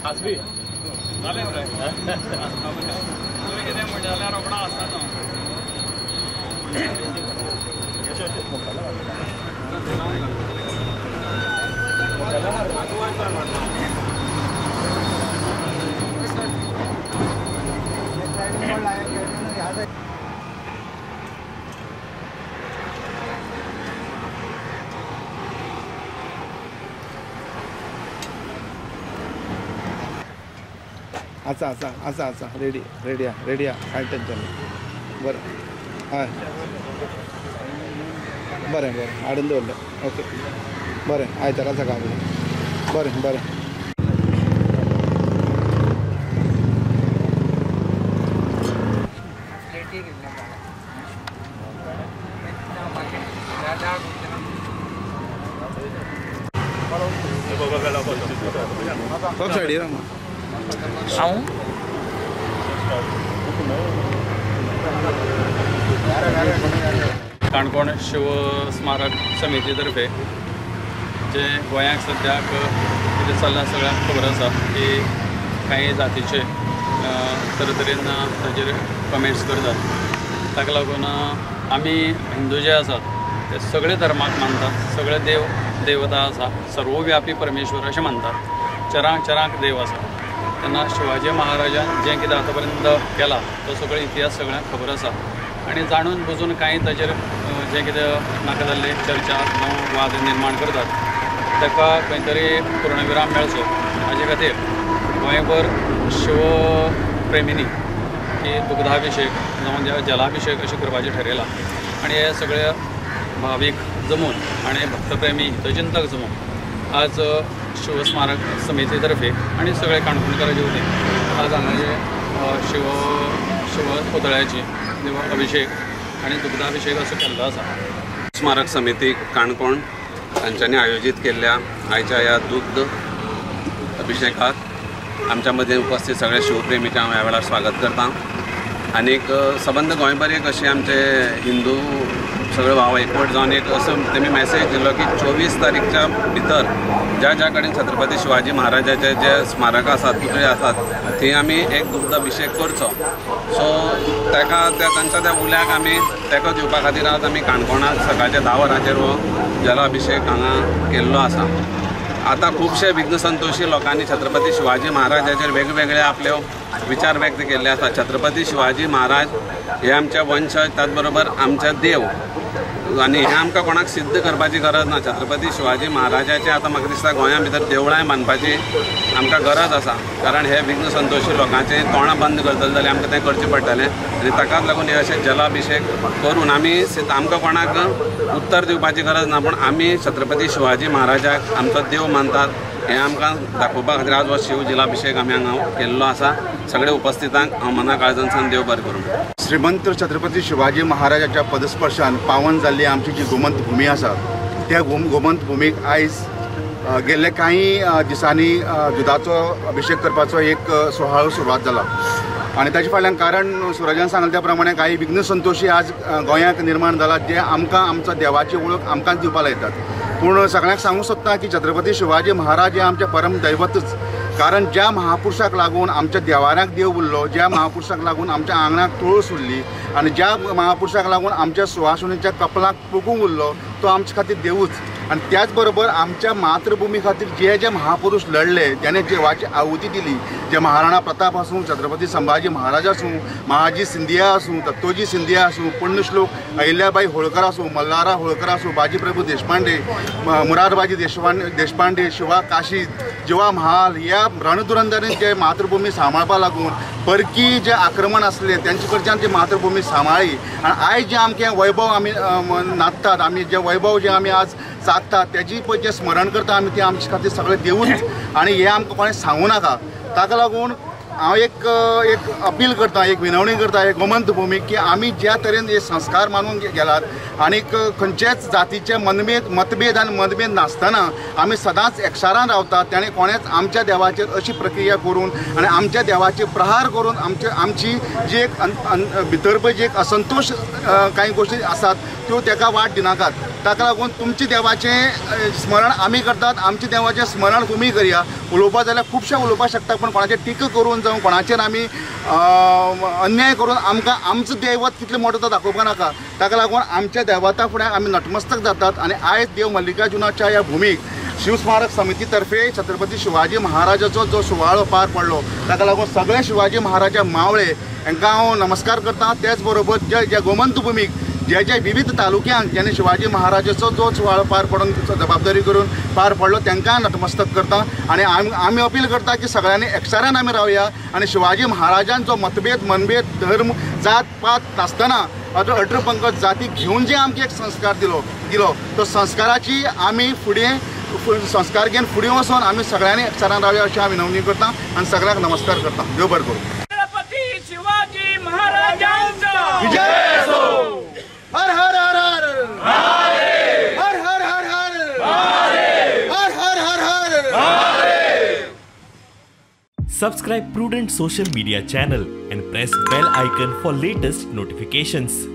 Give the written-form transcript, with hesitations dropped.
आसवी जालें मरे तुवें कितें म्हणलें जाल्यार रोखडो आसता तो. आसा आसा आसा आसा रेडी रेडी आहा रेडी आहा कांय टेंशन ना. बरें हय बरें बरें हाडून दवरलें. ओके बरें आयतारा सकाळी बरें बरें. सायडीर हांव काणकोण शिव स्मारक समिती तर्फे जे गोंयाक सद्याक कितें चल्लां सगळ्यांक खबर आसा की कांय जातीचे तरेतरेन ताजेर कमेंट्स करतात. ताका लागून आमी हिंदू जे आसात ते सगळे धर्माक मानतात, सगळे देव देवता आसा, सर्वव्यापी परमेश्वर अशें मानतात, चरांक चरांक देव आसा. तेन्ना शिवाजी महाराजान जें कितें आतां पर्यंत केलां तो सगळो इतिहास सगळ्यांक खबर आसा आनी जाणून बुजून कांय ताजेर जें कितें नाका जाल्ले चर्चा जावं वाद निर्माण करतात ताका खंय तरी पूर्णविराम मेळचो हाजे खातीर गोंयभर शिवप्रेमींनी की दुग्धाभिशेक जावं जलाभिशेक अशें करपाचें ठरयलां आनी हे सगळे भावीक जमून आनी भक्तप्रेमी हितचिंतक जमून आज शिवस्मारक समिती तर्फे आनी सगळे काणकोणकाराचे वतीन आज हांगा शिव शिव पुतळ्याची अभिशेक आनी दुग्धाभिशेक असो केल्लो आसा. स्मारक समिती काणकोण तांच्यांनी आयोजीत केल्ल्या आयच्या ह्या दुग्ध अभिशेकाक आमच्या मदीं उपस्थित सगळे शिवप्रेमीचें हांव ह्या वेळार स्वागत करता. आनीक सबंद गोंयभर एक अशें आमचे हिंदू सगळे भाव एकवट जावन एक असो तेमी मॅसेज दिलो की 24 तारीखच्या भितर ज्या ज्या कडेन छत्रपती शिवाजी महाराजाचे जे स्मारक आसात, पुतळे आसात, थंय आमी एक दुग्ध अभिशेक करचो. सो ताका त्या तांच्या त्या उल्याक आमी तेको दिवपा खातीर आज आमी काणकोणांत सकाळच्या 10 वरांचेर हो जलाभिशेक हांगा केल्लो आसा. आतां खुबशे विघ्न संतोशी लोकांनी छत्रपती शिवाजी महाराजाचेर वेगवेगळे आपले विचार व्यक्त केल्ले आसात. छत्रपती शिवाजी महाराज हे आमचे वंशज, त्याच बरोबर आमचे देव आनी हें आमकां कोणाक सिद्ध करपाची गरज ना. छत्रपती शिवाजी महाराजाचे आतां म्हाका दिसता गोंया भितर देवळांय बांदपाची आमकां गरज आसा, कारण हे विघ्न संतोशी लोकांचे तोंडां बंद करतले जाल्यार आमकां तें करचें पडटलें आनी ताकाच लागून हे अशे जलाभिशेक करून आमी आमकां कोणाक उत्तर दिवपाची गरज ना, पूण आमी छत्रपती शिवाजी महाराजाक आमचो देव मानतात हें आमकां दाखोवपा खातीर आज हो शिव जलाभिशेक आमी हांगा केल्लो आसा. सगळे उपस्थितांक हांव मना काळजांतल्यान देव बरें करूं. श्रीमंत छत्रपती शिवाजी महाराजाच्या पदस्पर्शान पावन जाल्ली आमची जी गोमंत भूमी आसा त्या गोमंत भूमीक आयज गेल्ले कांय दिसांनी दुदाचो अभिशेक करपाचो एक सुवाळो सुरवात जाला आनी ताचे फाटल्यान कारण सुरजान सांगलें त्या प्रमाणे कांय विघ्न संतोशी आज गोंयांत निर्माण जाला जे आमकां आमचो देवाची वळख आमकांच दिवपाक लायतात. पूण सगळ्यांक सांगूंक सोदता की छत्रपती शिवाजी महाराज हे आमचे परम दैवतच, कारण ज्या महापुरुषाक लागून आमच्या देवाऱ्याक देव उरलो, ज्या महापुरुषाक लागून आमच्या आंगणाक तुळस उरली आनी ज्या महापुरुषाक लागून आमच्या सुवासुनीच्या कपलाक कुकूम उरलो तो आमचे खातीर देवूच. आनी त्याच बरोबर आमच्या मातृभूमी खातीर जे जे महापुरुष लढले, ज्याने जिवाची आहुती दिली, जे महाराणा प्रताप आसूं, छत्रपती संभाजी महाराज आसूं, महाजी सिंधिया आसूं, दत्तोजी सिंधिया आसूं, पुण्यश्लोक अहिल्याबाई होळकर आसूं, मल्हारराव होळकर आसूं, बाजीप्रभू देशपांडे, मुरारबाजी देशपांडे, शिवा काशी, जिवा महाल ह्या रणधुरंधरांनी जे मातृभूमी सांबाळपा लागून परकी जे आक्रमण आसलें तेंचे कडच्यान ती मातृभूमी सांबाळ्ळी आनी आयज जें आमचें वैभव आमी नाचतात, आमी जें वैभव जें आमी आज साधतात तेजी पळय जें स्मरण करता आमी तें आमचे खातीर सगळें देवूच आनी हें आमकां कोणें सांगूं नाका. ताका लागून हांव एक एक अपील करता, एक विनवणी करता एक गोमंत भुमीक की आमी ज्या तरेन हे संस्कार मानून गेलात आनीक खंयचेच जातीचे मनभेद मतभेद आनी मतभेद नासतना आमी सदांच एकचारान रावतात. ताणें कोणेच आमच्या देवाचेर अशी प्रक्रिया करून आनी आमच्या देवाचेर प्रहार करून आमचे आमची जी एक भितर पळय जी एक असंतोश कांय गोश्टी आसात त्यो ताका वाट दिनाकात. ताका लागून तुमचे देवाचें स्मरण आमी करतात, आमच्या देवाचें स्मरण तुमी करया. उलोवपा जाल्यार खुबशें उलोवपाक शकता, पूण कोणाचेर टिका करून जावं कोणाचेर आमी अन्याय करून आमकां आमचो दैवत कितलें मोठो तो दाखोवपा नाका. ताका लागून आमच्या देवता फुडें आमी नतमस्तक जातात आनी आयज देव मल्लिकार्जुनाच्या ह्या भुमीक शिवस्मारक समिती तर्फे छत्रपती शिवाजी महाराजाचो जो सुवाळो पार पडलो ताका लागून सगळे शिवाजी महाराजा मावळे हांकां हांव नमस्कार करता. तेच बरोबर जे ज्या गोमंत भुमीक जे जे विविध तालुक्यांक ज्याने शिवाजी महाराजाचो जो सुवाळो पार पडून जबाबदारी करून पार पडलो तांकां नतमस्तक करता. आनी आमी अपील करता की सगळ्यांनी एकचारान आमी रावया आनी शिवाजी महाराजान जो मतभेद मनभेद धर्म जात पात नासतना अठरा जाती घेवन जे आमकां एक संस्कार दिलो दिलो तो संस्काराची आमी फुडें संस्कार घेवन फुडें वचोन आमी सगळ्यांनी एकचारान रावया अशें हांव विनवणी करता आनी सगळ्यांक नमस्कार करता. देव बरें करूं. छत्रपती शिवाजी महाराजांचा विजय असो. हर हर हर हर हर हर हर हर हर हर हर हर. Subscribe Prudent Social Media channel and press bell icon for latest notifications.